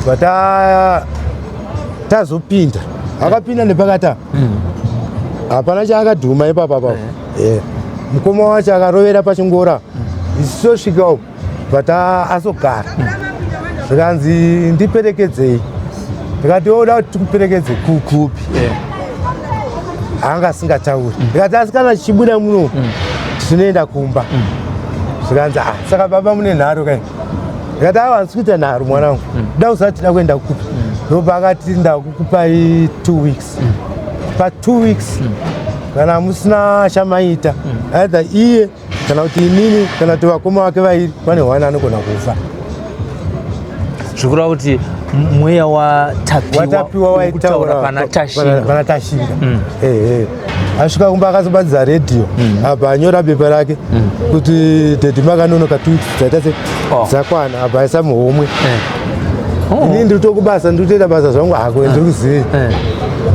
Bata tazopinda, akapinda nepakati apa, hapana chaakadhuma ipapa papo. Mukoma wacho akarovera pachingora, isu tosvika uko, but azogara. Zvikanzi, "Ndiperekedzei." Ndikati, "Oda kuti tikuperekedze kukupi?" Anga asingatauri. Ndikati, "Asi kana chichibuda muno, tinoenda kumba." Zvikanzi, "Ah, saka baba mune nharo kai?" Ndikati, "Awa, handisi kuita nharo, mwana wangu. Da usati tida kuenda kupi?" Ndobva akati, "Ndakukupai 2 weeks. Pa 2 weeks kana musina chamaita, either iye kana kuti inini kana kuti vakoma vake vairi, pane hwana anogona kufa." Zvikureva kuti mweya waTapiwa waTapiwa uri kutaura waitaura pana Tashinga. Pana Tashinga, ehe. Asvika kumba, akazobatidza redhiyo, abva anyora bepa rake kuti, "Daddy, makanonoka, 2 weeks dzaita se dzakwana." Abva aisa muhomwe. Inini ndiri tokubasa, ndiri kutoita basa zvangu hako, ndiri kuzivei.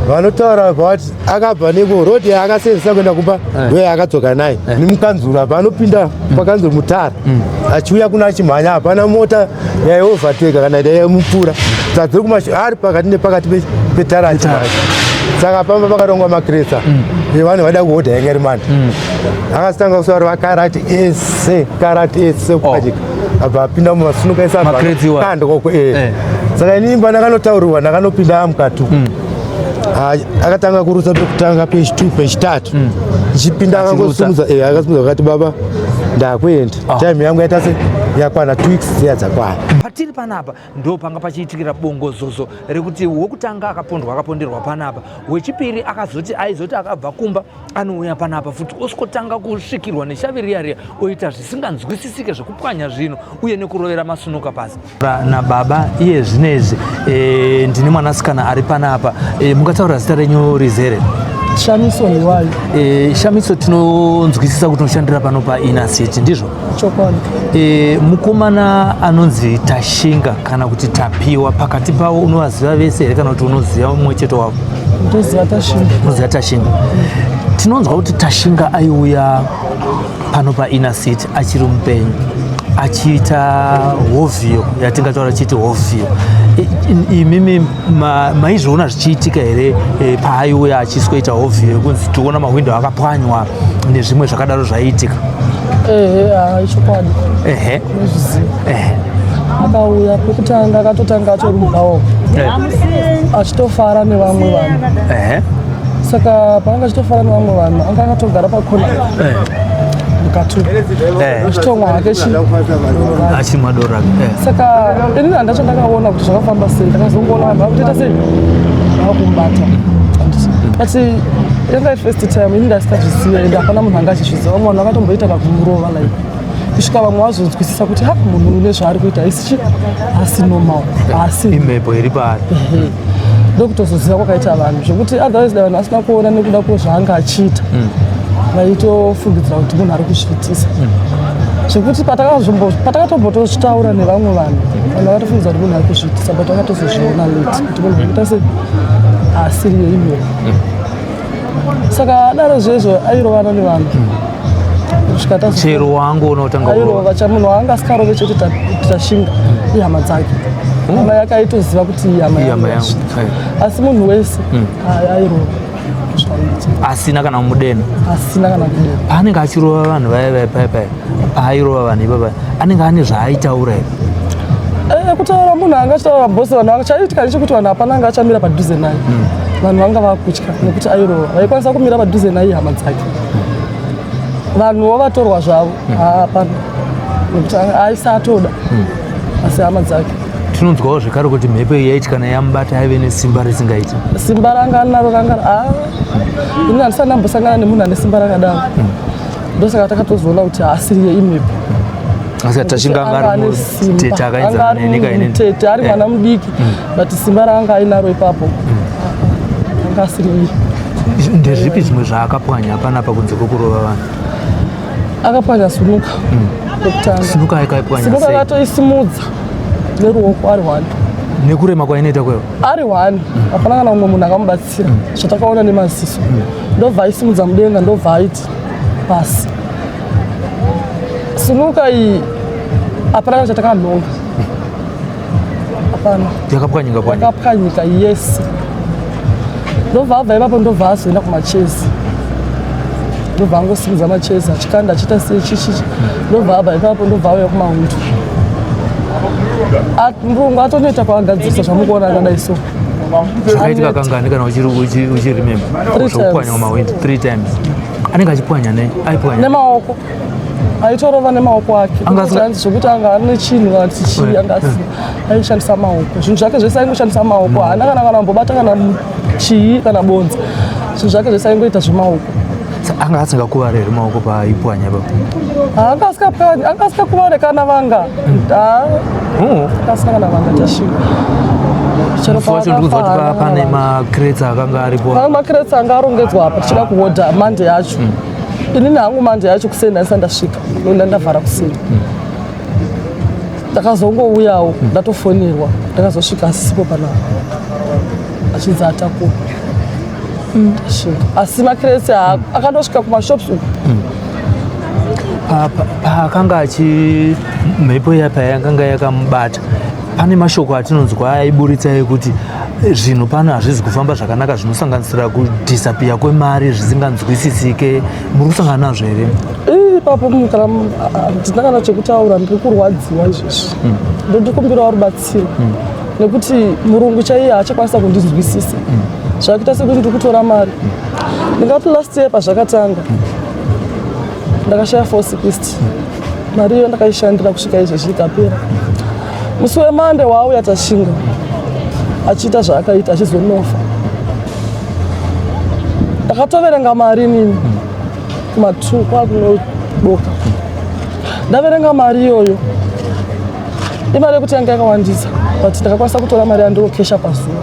Vanotaura vati akabva neko rodhi yaakasenzesa kuenda kumba, ndo yaakadzoka naye nemukanzuro. Apa anopinda pakanzuro mutara, achiuya kuno achimhanya, hapana mota yaiovateka kana yaimupfuura. Dzadziri kumashure, ari pakati nepakati petara achimhanya. Saka pamba pakarongwa makresa evanhu vaida kuhodha, yanga iri mandi. Akasitanga kusara vakarati ese, karati ese kupachika, abva apinda mumasunuka ese. Makreti iwayo. Kandokoko. Saka inini pandakanotaurirwa, ndakanopinda mukati. Akatanga kurutsa pekutanga, pechi2, pechitatu, ichipinda. Achirutsa. Akangosimudza, akasimudza, akati, "Baba, ndakuenda. Time yangu yaita se yakwana, 2 weeks dziya dzakwana." Patiri panapa ndo panga pachiitikira bongozozo rekuti wokutanga akapondwa, akaponderwa panapa. Wechipiri akazoti aizoti akabva kumba, anouya panapa futi, osvikotanga kusvikirwa neshavi riya riya, oita zvisinganzwisisike zvekupwanya zvinhu uye nekurovera masunuka pasi. Nababa iye zvinezvi, ndine mwanasikana ari panapa. Mungataura zita renyu rizere? Shamiso Niwayo. Shamiso, tinonzwisisa kuti unoshandira pano paInner City, ndizvo? Chokwadi. Mukomana anonzi Tashinga kana kuti Tapiwa, pakati pavo unovaziva vese here kana kuti unoziva mumwe chete wavo? Ndoziva Tashinga. Unoziva Tashinga. Tinonzwa kuti Tashinga aiuya pano paInner City achiri mupenyu, achiita hovhiyo, yatingataura achiiti hovhiyo. Imimi maizviona zvichiitika here, paaiuya achiswoita hovhiyo yekunzi tiona mahwindo akapwanywa nezvimwe zvakadaro zvaiitika? Ehe, hai, chokwadi. Ndozviziva. Akauya pekutanga, akatotanga atori mubhawa, achitofara nevamwe vanhu. Saka paanga achitofara nevamwe vanhu, anga akatogara pakona mukati, achitomwa hake chi Achimwa doro rake. Saka inini handacho ndakaona kuti zvakafamba sei. Ndakazongoona vanhu vakutoita sei, vakumubata. But yanga first time, ini ndasingazviziva, ende hapana munhu anga achizviziva. Vamwe vanhu vakatomboita kakumurova, like kusvika vamwe vazonzwisisa kuti ha, munhu une zvaari kuita, haisi chi hasi normal, haasi Imhepo iri paari. Ehe. Ndokutozoziva kwakaita vanhu, zvekuti otherwise dai vanhu vasina kuona nekuda kwezvaanga achiita, vaitofungidzira kuti munhu ari kuzviitisa. Zvekuti patakatombototaura nevamwe vanhu, vanhu vakatofungidzira kuti munhu ari kuzviitisa, but vakatozozviona late kuti munhu akuita sei, asiriyo, imhepo. Saka adaro zvezvo, airovana nevanhu kusvika Chero wangu unotanga kurova. Airova. Chamunhu waanga asikarove chete Tashinga ihama dzake. Hama yake aitoziva kuti ihama Ihama yangu. Yangu. Asi munhu wese airova zvaita. Asina kana mudeno. Asina kana kudena. Paanenge achirova vanhu vaya vaya, paya paya paairova vanhu ipapa, anenge ane zvaaitaura here? Kutaura munhu anga achitaura bhosi. Vanhu chaiitika ndechekuti vanhu hapana anga achamira padhuze naye. Vanhu vanga vakutya nekuti airova. Vaikwanisa kumira padhuze naye hama dzake. Vanhuwo vatorwa zvavo hapana, nekuti aisatoda, asi hama dzake. Tinonzwawo zvekare kuti mhepo iyi yaiti kana yamubata, yaive nesimba risingaiti. Simba ranga anaro ranga, ini handisati ndambosangana nemunhu ane simba rakadaro. Ndosaka takatozoona kuti haasiriye, imhepo. Asi Tashinga anga ari mutete akaenzana nenyika inini. Mutete, ari mwana mudiki, but simba raanga ainaro ipapo, anga asiri iye. Ndezvipi zvimwe zvaakapwanya panapa kunze kwekurova vanhu? Akapwanya sunuka kwekutanga. Sinuka akaipwanya Sinuka sei? akatoisimudza neruoko ari one. Nekurema kwainoita kwevo? Ari one, hapana kana umwe munhu akamubatsira, zvatakaona nemaziso. Ndobva aisimudza mudenga, ndobva aiti pasi. Sunuka iyi hapana kana chatakanhonga. Hapana. Yakapwanyika pwanyika. Yakapwanyika yes. Ndobva abva ipapo ndobva azoenda kumachezi. Ndobva angosimudza machezi achikanda achiita sei chichichi. Ndobva abva ipapo ndobva auya kumahundu. Murungu atonoita kwaagadzirisa zvamukuona akadai so. Zvakaitika kangani kana uchiremember? Zvekupwanywa mahwindo 3 times. Anenge achipwanya nei? Aipwanya. Nemaoko. Aitorova nemaoko ake. Zvekuti anga ane chinhu kana kuti chii anga asina. Aishandisa maoko. Zvinhu zvake zvese aingoshandisa maoko. Haana kana kana ambobata kana chii kana bonza. Zvinhu zvake zvese aingoita zvemaoko. Anga asingakuvare here maoko paaipwanya ipapo? Anga asingapwanyi, anga asingakuvare kana vanga. Anga asina kana vanga tashinga. Chero wacho ndiri kunzwa kuti pane macrates akanga aripo. Pane macrates anga arongedzwa apa tichida kuhodha Monday yacho. Inini hangu Monday yacho kuseni ndandisati ndasvika. Ndoda ndavhara kuseni. Ndakazongouyawo ndatofonerwa ndakazosvika asisipo panapa achinzi atakura. Asi macrates akandosvika kumashops uku. Paakanga achi mhepo iya payakanga yakamubata pane mashoko atinonzwa aiburitsa ekuti zvinhu pano hazvizi kufamba zvakanaka zvinosanganisira kudhisapiya kwemari zvisinganzwisisike. Muri kusangana nazvo here? Ipapo kana handina kana chekutaura, ndiri kurwadziwa izvezvi. Ndodikumbirawo rubatsiro nekuti murungu chaiye haachakwanisa kundinzwisisa. Zvakuita sekuti ndiri kutora mari. Ndingati last year pazvakatanga ndakashaya 460. Mari iyo ndakaishandira kusvika izvezvi ikapera. Musi wemande waauya Tashinga achiita zvaakaita achizonofa. Ndakatoverenga mari inini kuma2 kwakunodoka. Ndaverenga mari iyoyo imari yekuti yanga yakawandisa, but ndakakwanisa kutora mari yandinokesha pazuva.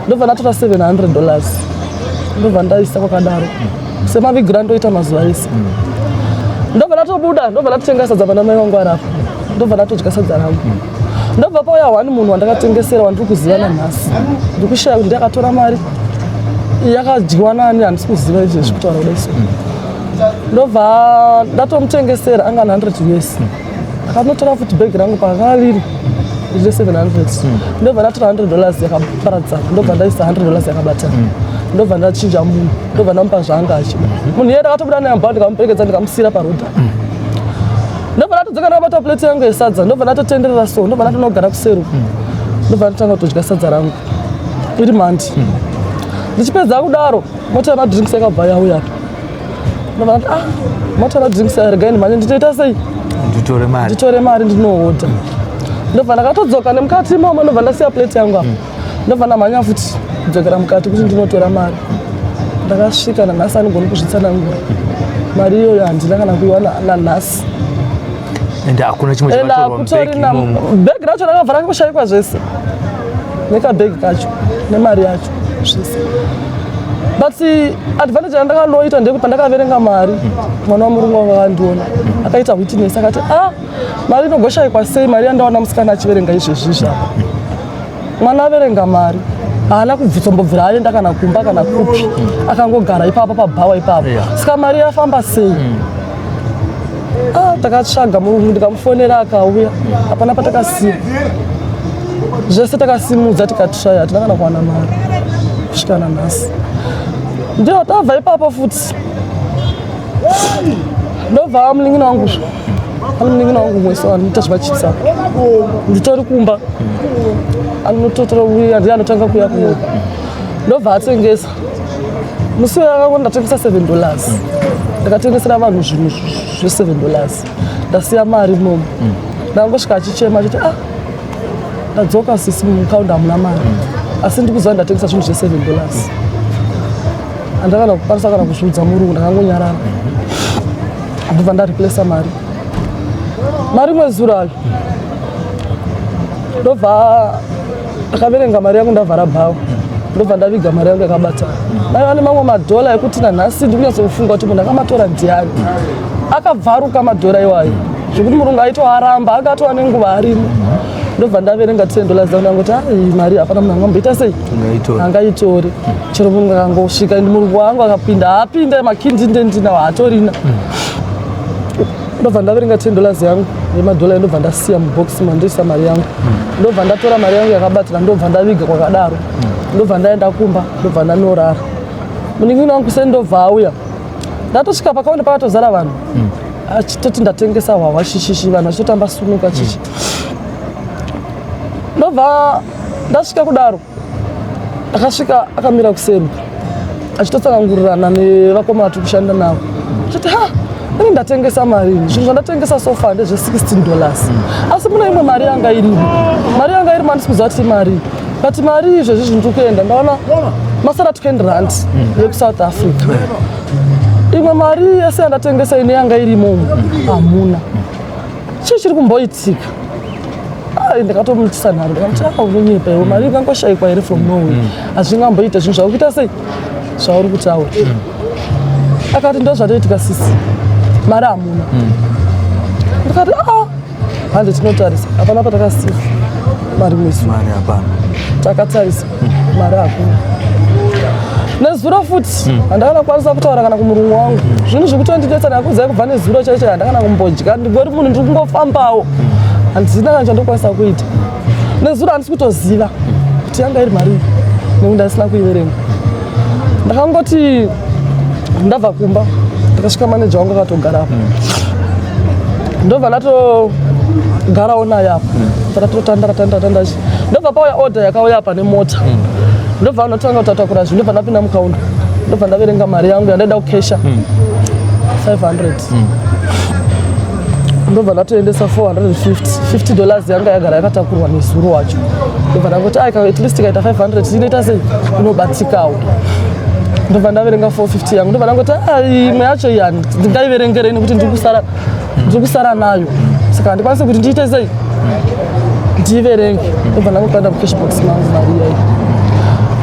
Ndobva ndatora $700 ndobva ndaisa kwakadaro semavigira ndoita mazuva ese. Ndobva ndatobuda ndobva ndatotenga sadza pana mai vangu ari apa, ndobva ndatodya sadza rangu. Ndobva pauya one munhu wandakatengesera wandiri kuziva nanhasi. Ndikushaya kuti ndakatora mari yakadyiwa nani, handisi kuziva izvezvi kutaura kudai so. Ndobva ndatomutengesera anga 100 US. Akanotora futi bhegi rangu pakanga riri rine 700. Ndobva ndatora $100 yakaparadzana, ndobva ndaisa $100 yakabatana. Ndobva ndachinja munhu, ndobva ndamupa zvaanga achida. Munhu iye ndakatobuda naye mubhawa ndikamuperekedza ndikamusiyira parodha. Ndobva ndatodzoka ndakabata plate yangu yesadza, ndobva ndatotenderera so, ndobva ndatonogara kuseri. Ndobva ndatanga kutodya sadza rangu iri mandi. Ndichipedza kudaro mota yemadrinks yakabva yauya. Ndobva ndati ah, mota yemadrinks regai ndimhanye nditoita sei? Nditore mari. Nditore mari ndinohodha. Ndobva ndakatodzoka nemukati imomo, ndobva ndasiya plate yangu apa. Ndobva ndamhanya futi kudzokera mukati kuti ndinotora mari. Ndakasvika nanhasi andigoni kuzvitsanangura. Mari iyoyo handina kana kuiwana nanhasi. Ende hakuna chimwe chakatorwa mubhegi imomo. Bhegi racho rakabva rakangoshaikwa zvese. Nekabhegi kacho nemari yacho zvese. But advantage yandakanoita ndeyekuti pandakaverenga mari, mwana wamurungu wanga akandiona akaita witness akati ah, mari inogoshaikwa sei mari yandaona musikana achiverenga izvezvi zvapa. Mwana averenga mari haana kubvitsombobvira aenda kana kumba kana kupi, akangogara ipapo pabhawa ipapo. Saka mari yafamba sei? Ah, takatsvaga murungu ndikamufonera akauya, hapana patakasiya. Zvese takasimudza tikatraya, hatina kana kuwana mari kusvika nanhasi. Ndio tabva ipapo futi. Ndobva munin'ina wangu, pane munin'ina wangu mwese anoita zvemachips apa. Nditori kumba. Anototora uya ndiye anotanga kuuya kuno. Ndobva atengesa. Musi uyo akangoti ndatengesa $7. Ndakatengesera vanhu zvinhu zve$7. Ndasiya mari imomo. Ndangosvika achichema achiti ah, ndadzoka sisi mukaunda hamuna mari. Asi ndikuziva ndatengesa zvinhu zve$7. Handakana kukwanisa kana kuzviudza murungu, ndakangonyarara. Ndobva ndareplacer mari. Mari mwezuro ayo. Ndobva ndakaverenga mari yangu ndavhara bhawa. Ndobva ndaviga mari yangu yakabatana. Aiva nemamwe madhola ekuti nanhasi ndiri kunyatsokufunga kuti munhu akamatora ndiani. Akabvaruka madhora iwayo zvekuti murungu aitoaramba, akatova nenguva arimo. Ndobva ndaverenga $10 dzangu ndangoti ah, iyi mari hapana munhu angamboita sei angaitore. Chero munhu akangosvika murungu wangu akapinda haapinda makindinde ndinawo haatorina. Ndobva ndaverenga $10 yangu. Yemadhola ndobva ndasiya mubox mandoisa mari yangu. Ndobva ndatora mari yangu yakabatira, ndobva ndaviga kwakadaro. Ndobva ndaenda kumba, ndobva ndanorara. Munin'ina wangu kuseni ndobva auya. Ndatosvika pakaunda pakatozara vanhu. Achitoti ndatengesa hwahwa shishishi, vanhu vachitotamba sunuka chichi. Ndobva ndasvika kudaro, akasvika akamira kuseri achitotsanangurirana nevakomana tiri kushanda navo, achiti, "Ha, ini ndatengesa mari, zvinhu zvandatengesa so far ndezve $16, asi mune imwe mari yanga irimo, mari yanga irimo handisi kuziva kuti mari, but mari izvezvi zvinhu tiri kuenda ndaona masara R20 yekuSouth Africa. Imwe mari yese yandatengesa ine yanga irimo umu hamuna. Chii chiri kumboitika?" Ai, ndakatomuitisa nharo, ndikamuti, "A, unonyepa iwe, mari ingangoshayikwa here from nowhere? Hazvingamboita zvinhu zvauri kuita sei, zvauri kutaura." Akati, "Ndo zvatoitika sisi, mari hamuna." Ndikati, "A, hande tinotarisa." Hapana patakasiya mari mwesu. Mari hapana. Takatarisa, mari hakuna. Nezuro futi handakana kukwanisa kutaura kana kumurungu wangu. Zvinhu zvekutondinetsa, ndakudzai kubva nezuro chaicho handakana kumbodya. Ndingori munhu ndiri kungofambawo, handina kana chandokwanisa kuita. Nezuro handisi kutoziva kuti yanga iri mari nekuti ndasina kuiverenga. Ndakangoti ndabva kumba, ndakasvika maneja wangu akatogarapo, ndobva ndatogarawo naye apa, tatatotandara tandara tandara. Ndobva pauya order yakauya apa nemota, ndobva ndotanga kutatakura zvinhu, ndobva ndapinda mucounter, ndobva ndaverenga mari yangu yandaida kukesha, 500, ndobva ndatoendesa 450. $50 yanga yagara yakatakurwa nezuro wacho. Ndobva ndangoti, "Ai, at least ikaita 500 inoita sei, inobatikawo." Ndobva ndaverenga 450 yangu, ndobva ndangoti, "Ah, imwe yacho iyi ndingaiverengerei nekuti ndiri kusara nayo, saka handikwanisi kuti ndiite sei, ndiiverenge." Ndobva ndangokanda mucashbox mangu mari iyayi.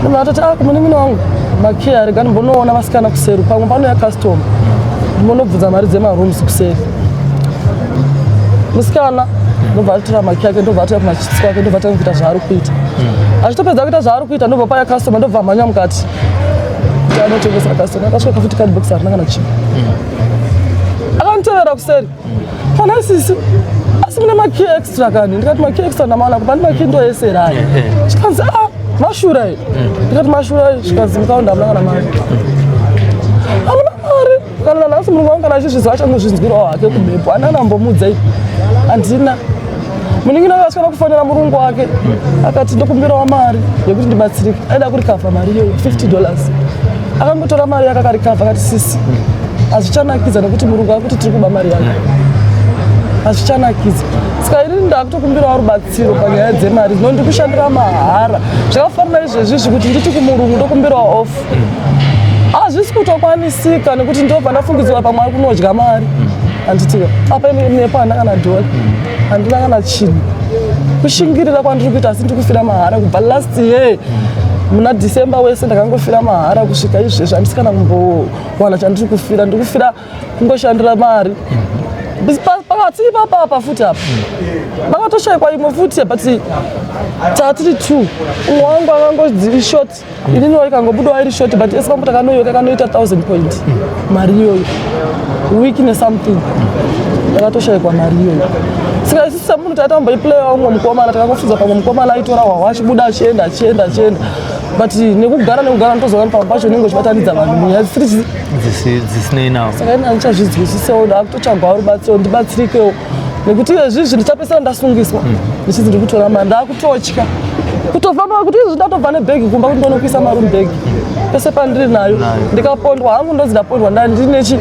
Ndobva ndatoti, "Ah, kumunin'ina wangu makeya, rega ndimbonoona vasikana kuseri, pamwe panouya customer, ndimbonobvunza mari dzemarooms kuseri." Musikana ndobva atora makeya ake, ndobva atoya kumachitsi kwake, ndobva atanga kuita zvaari kuita. Achitopedza kuita zvaari kuita, ndobva pauya customer, ndobva mhanya mukati kuti anotengesa customer. Akasvika futi, cardbox harina kana chinhu. Akanditevera kuseri, "Pana sisi, asi mune makey extra kani?" Ndikati, "Makey extra ndamaona kupa, ndi makey ndo ese rayo." Chikanzi, "A, mashura i." Ndikati, "Mashura?" Zvikanzi, "Mukaunda hamuna kana mari, hamuna mari kana nanhasi." Murungu wangu kana achizvizwa achangozvinzwirawo hake kumhepo, handina nambomudzai, handina. Munin'ina wake asvikana kufonera murungu wake, akati, "Ndokumbirawo mari yekuti ndibatsirike." Aida kurikavha mari iyoyo, $50. Akangotora mari yake akarikavha, akati, "Sisi, hazvichanakidza nekuti murungu akuti tiri kuba mari yake, hazvichanakidza. Saka inini ndakutokumbirawo rubatsiro panyaya dzemari zvino ndiri kushandira mahara. Zvakafanana izvezvizvi kuti nditi kumurungu ndokumbirawo off, hazvisi kutokwanisika nekuti ndobva ndafungidzwa pamwe ari kunodya mari, handitika? Apa nepo handina kana dhola, handina kana chinhu. Kushingirira kwandiri kuita, asi ndiri kufira mahara kubva last year muna December wese. Ndakangofira mahara kusvika izvezvi, handisi kana kumbowana chandiri kufira. Ndiri kufira kungoshandira mari. Pakati ipapapa futi apa pakatoshayikwa imwe futi, but tatiri two. Umwe wangu akangodzi short, ininiwo ikangobudawo iri short, but ese pambo takanoyoka ikanoita 1000 point mari iyoyo, week nesomething yakatoshayikwa mari iyoyo. Saka isusu semunhu taitamboiplaya umwe mukomana, takangofudza pamwe mukomana aitora hwahwa achibuda, achienda, achienda, achienda, but nekugara nekugara ndotozoona pamwe pacho unenge uchibatanidza vanhu munyaya dzisiri Dzisinei nawo. Saka ini handichazvinzwisisewo, ndakutotsvagawo rubatsiro, ndibatsirikewo, nekuti izvezvizvi ndichapesera ndasungiswa ndichinzi ndiri kutora mari. Ndakutotya kutofamba, kuti izvi ndatobva nebhegi kumba kuti ndonokuisa mari mubhegi pese pandiri nayo. Ndikapondwa hangu, ndonzi ndapondwa ndinechi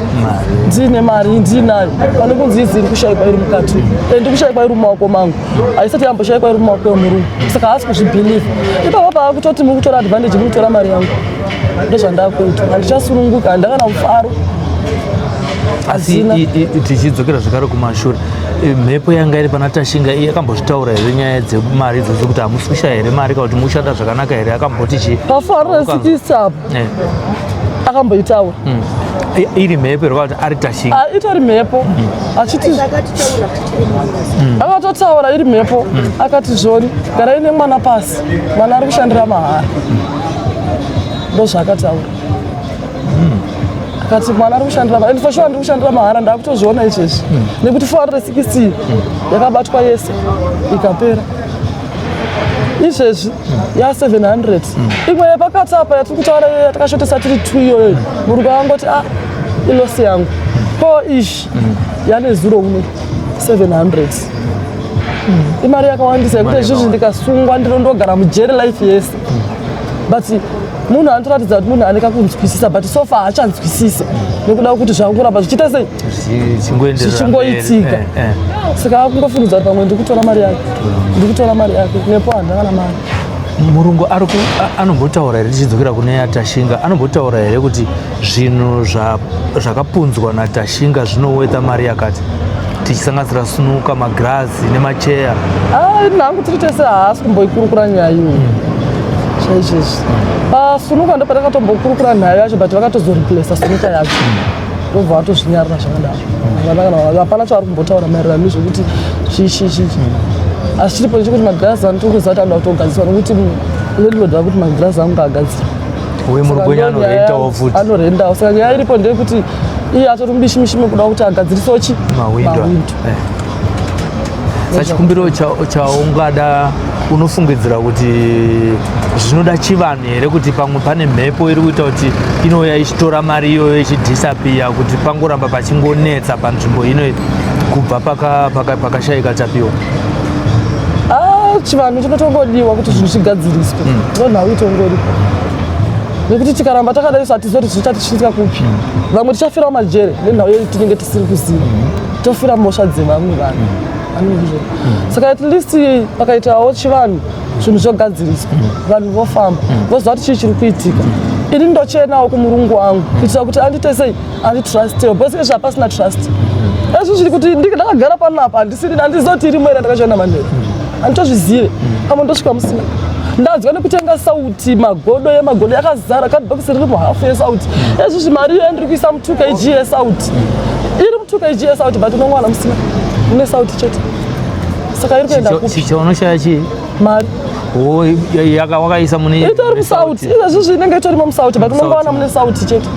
ndiine mari ndiinayo, pane kunzi izi iri kushayikwa iri mukati, ndiri kushayikwa iri mumaoko mangu. Haisati yamboshayikwa iri mumaoko emurungu, saka haasi kuzvibhilivha ipapo paakutoti muri kutora advantage, muri kutora mari yangu. Ndozvandakuita, handichasununguka, handakana mufaro. Asi Hazina. Tichidzokera zvekare kumashure, mhepo yanga iri pana Tashinga iye akambozvitaura here nyaya dzemari idzodzo, kuti hamusi kushaya here mari kana kuti mushanda zvakanaka here? Akamboti chii? Pa460 apo akamboitaura. Iri mhepo here kuti ari Tashinga? Ah, itori mhepo, achiti akatotaura iri mhepo, akati, "Zvoni garai nemwana pasi, mwana ari kushandira mahara." Ndozvaakataura. Kati mwana ari kushandira mahara, and for sure ndiri kushandira mahara, ndakutozviona izvezvi nekuti 460 yakabatwa yese ikapera. Izvezvi ya 700 imwe yepakati apa yatiri kutaura iyoyo yatakashotesa tiri two iyoyo, murungu akangoti, "A, iloss yangu." Ko izvi yanezuro uno 700 imari yakawandisa yekuti izvizvi ndikasungwa ndinondogara mujeri life yese. But munhu anotoratidza kuti munhu ane kakunzwisisa, but so far haachanzwisise nekuda kwekuti zvangoramba zvichiita sei, Zvichingoenderera zvichingoitika. mberi. Saka akungofungidza kuti pamwe ndikutora mari yake, ndikutora mari yake, nepo handina kana mari. Murungu ari anombotaura here, tichidzokera kune yaTashinga, anombotaura here kuti zvinhu zvakapunzwa naTashinga zvinoweta mari yakati, tichisanganisira sunuka, magirazi nemacheya? Ah, nangu tiri tese haasi kumboikurukura nyaya iyoyo chaizvezvi. Pasunuka ndo patakatombokurukura nhau yacho, but vakatozoreplaca sunuka yacho, ndobva vatozvinyarara zvakadaro. Havana kana, hapana chavari kumbotaura maererano nezvekuti chii chii chii. Asi chiripo ndechekuti magirazi anotiri kuziva kuti anoda kutogadziswa, nekuti landlord vakuti magirazi angu agadzirwa. Uye murungu wenyu anorentawo futi. Anorendawo. Saka nyaya iripo ndeyekuti iye atori mubishimishi mekuda kuti agadzirisewo chi mawindo. Mawindo. Saka chikumbiro chaungada, unofungidzira kuti zvinoda chivanhu here, kuti pamwe pane mhepo iri kuita kuti inouya ichitora mari iyoyo ichidisappear, kuti pangoramba pachingonetsa panzvimbo ino kubva pakashayika Tapiwa? Ah, chivanhu chinotongodiwa kuti zvinhu zvigadziriswe, ndo nhau itongoripo, nekuti tikaramba takadai so hatizoti zvichatisvika kupi. Vamwe tichafirawo majere nenhau yetinenge tisiri kuziva, tofira mhosva dzevamwe vanhu anozvo. Saka at least pakaitawo chivanhu, zvinhu zvogadziriswa, vanhu vofamba, voziva kuti chii chiri kuitika. Ini ndochenawo kumurungu wangu kuitira kuti andite sei, anditrustewo, because izvi hapasina trust. Ezvi zviri kuti ndakagara panapa, handisiri, handiziva kuti irimo here. Ndakashanda manheru, handitozvizive. Pamwe ndosvika musina. Ndanzwa nekutenga sauti, magodo yemagodo yakazara kadhibhokisi riri muhafu yesauti. Ezvizvi mari iyo yandiri kuisa mu2 kg yesauti iri mu2 kg yesauti, but unongwana musina, mune sauti chete. Saka iri kuenda kupi? Chaunoshaya chii? Mari. Oh, wakaisa mune Itori musauti. Izvezvizvi inenge itorimo musauti, but unongowana mune sauti chete.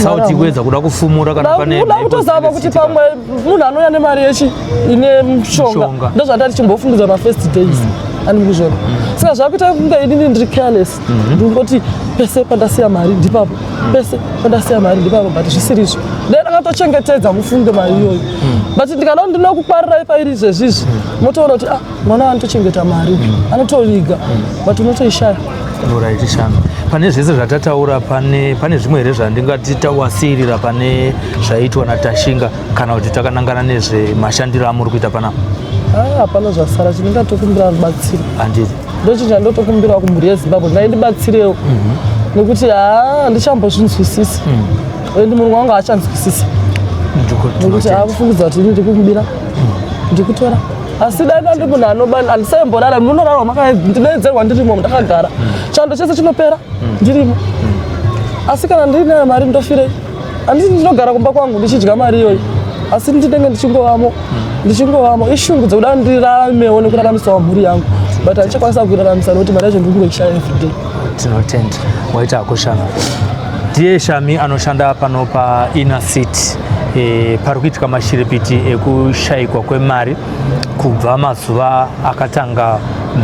Sauti kuedza kuda kufumura kana pane Kuda mhepo kutozama dzinenge kuti dzichiitika. pamwe munhu anouya nemari yechi ine mushonga. Mushonga. Ndozvandati chimbofungidza mafirst days ani mukuzviona. Saka zvakuita kunge inini ndiri careless, ndingoti pese pandasiya mari ndipapo, pese pandasiya mari ndipapo, but zvisirizvo. Dai ndakatochengetedza mufunge mari iyoyo. But ndikada kuti ndinokukwarirai pairi izvezvizvi, motoona kuti, ah, mwana anotochengeta mari, anotoviga, but unotoishaya. Alright, Shami. Pane zvese zvatataura, pane zvimwe here zvandingati tawasiyirira pane zvaitwa naTashinga, kana kuti takanangana nezvemashandiro amuri kuita panapa? Ah, hapana zvasara. Chinongatokumbira rubatsiro. Handiti. Ndochinhu chandotokumbirawo kumhuri yeZimbabwe, ngaindibatsirewo, nekuti haa, handichambozvinzwisisi, and murungu wangu haachanzwisisi, nekuti akufungidza kuti ini ndikumubira, ndikutora. Asi dai ndandi munhu anoba, handisaimborara. Munorarwa maka, ndinoedzerwa ndirimo, ndakagara, chando chese chinopera ndirimo. Asi kana ndiinayo mari, ndofirei? Handiti ndinogara kumba kwangu ndichidya mari iyoyo? Asi ndinenge ndichingovamo, ndichingovamo. Ishungu dzekuda ndiraramewo nekuraramisawo mhuri yangu, but handichakwanisa kuiraramisa nekuti mari yacho ndiri kungoishaya everyday. Tinotenda, waita hako, Shami. Ndiye Shami anoshanda pano paInner City. Pari kuitika mashiripiti ekushayikwa kwemari kubva mazuva akatanga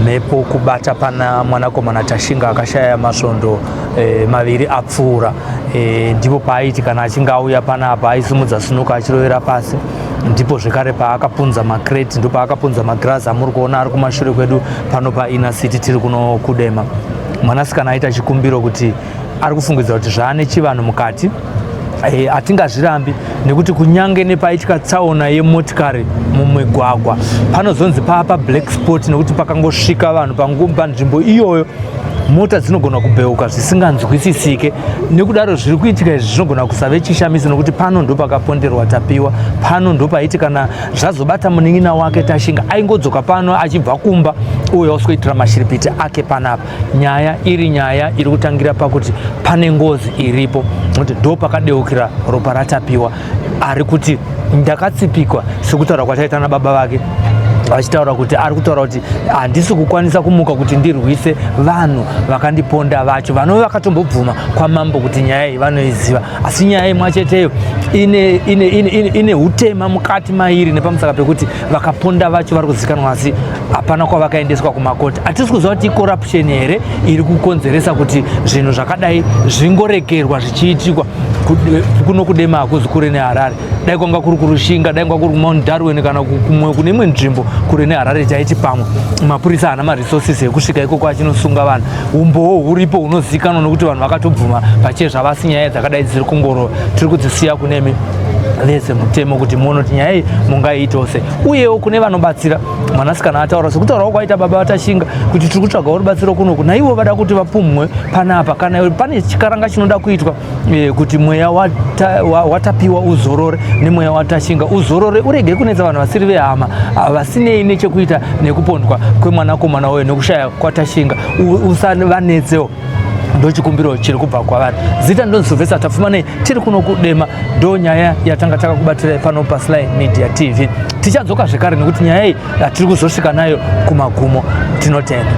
mhepo kubata pana mwanakomana Tashinga akashaya masvondo 2 apfuura. Ndipo paaiti kana achinge auya panapa aisimudza sunuka achirovera pasi. Ndipo zvekare paakapunza makreti, ndo paakapunza magirazi amuri kuona ari kumashure kwedu pano paInner City. Tiri kuno kudema. Mwanasikana aita chikumbiro kuti ari kufungidzira kuti zvaane chivanhu mukati. Hatingazvirambi nekuti kunyange nepaitika tsaona yemotikari mumigwagwa panozonzi papa black spot, nekuti pakangosvika vanhu panzvimbo iyoyo mota dzinogona kubheuka zvisinganzwisisike. Nekudaro zviri kuitika izvi zvinogona kusave chishamiso, nekuti pano ndo pakaponderwa Tapiwa, pano ndo paiti kana zvazobata munin'ina wake Tashinga aingodzoka pano achibva kumba uye oswetera mashiripiti ake panapa. Nyaya iri nyaya iri kutangira pakuti pane ngozi iripo, nekuti ndo pakadeukira ropa raTapiwa. Ari kuti ndakatsipikwa, sekutaura kwataita nababa vake. Vachitaura kuti ari kutaura kuti handisi kukwanisa kumuka kuti ndirwise vanhu vakandiponda vacho, vanove vakatombobvuma kwamambo kuti nyaya iyi vanoiziva, asi nyaya imwe cheteyo ine, ine, ine, ine, ine utema mukati mairi nepamusaka pekuti vakaponda vacho vari kuzikanwa, asi hapana kwavakaendeswa kumakoti. Hatisi kuziva kuti icorruption here iri kukonzeresa kuti zvinhu zvakadai zvingoregerwa zvichiitikwa kuno kuDema. Hakuzi kure neHarare. Dai kwanga kuri kuRushinga, dai kwanga kuri kuMount Darwin kana kumwe kune imwe nzvimbo kure neHarare, chaiti pamwe mapurisa haana maresources ekusvika ikoko achinosunga vanhu. Umbowo huripo hunozikanwa nokuti vanhu vakatobvuma pachezvavasi. Nyaya dzakadai dziri kungorova, tiri kudzisiya kunemi vezemutemo kuti muone kuti nyaya iyi mungaiitawo sei, uyewo kune vanobatsira. Mwanasikana ataura sekutaurawo kwaita baba vaTashinga kuti tiri kutsvagawo rubatsiro kunoku, naivo vada kuti vapumhwe panapa. Kana pane chikaranga chinoda kuitwa kuti mweya waTapiwa uzorore nemweya waTashinga uzorore, urege kunetsa vanhu vasiri vehama, vasinei nechekuita nekupondwa kwemwanakomana uyo nekushaya kwaTashinga, usavanetsewo. Ndochikumbiro chiri kubva kwavari. Zita ndonzi Sylvester Tapfumanei. Tiri kuno kuDema. Ndo nyaya yatanga takakubatirai pano paSly Media TV. Tichadzoka zvekare nekuti nyaya iyi tiri kuzosvika nayo kumagumo. Tinotenda.